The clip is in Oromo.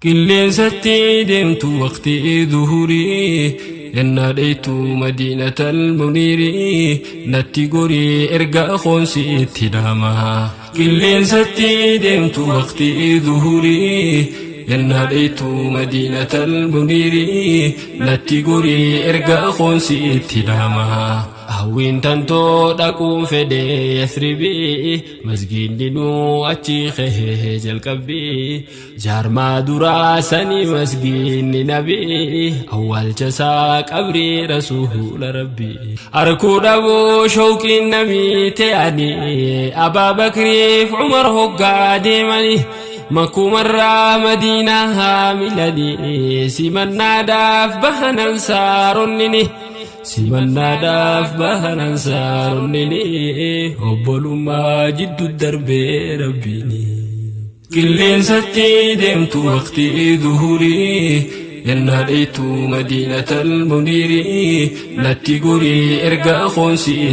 Qilleensatti deemtu waqtii duhurii, yennaa dheeytu Madiinatal Muniirii, natti gorii erga koonsi itti dhaama. Qilleensatti deemtu waqtii duhurii, yennaa dheeytu Madiinatal Muniirii, natti gorii erga koonsi itti dhaama. Hawwiin tantoo dhaquun fedhe Yasribii, masgiidni nuu achi kahee jalqabbii. Jaarmaa duraa sanii masgiidni nabii, awwaalcha isaa qabrii rasuula rabbii. Arkuu dhabuu shawqiin namii ta'anii, Abaa Bakriif Umar hoggaa deemanii, Makkumarraa Madiinaa haamilanii, simannaadhaaf bahan ansaaronni. Simannaadhaaf bahan ansaaronni, obbolummaa jiddu darbee rabbiini. Qilleensatti deemtu waqtii duhurii, yennaa dheeytu Madiinatal Muniirii, natti gorii erga koonsi.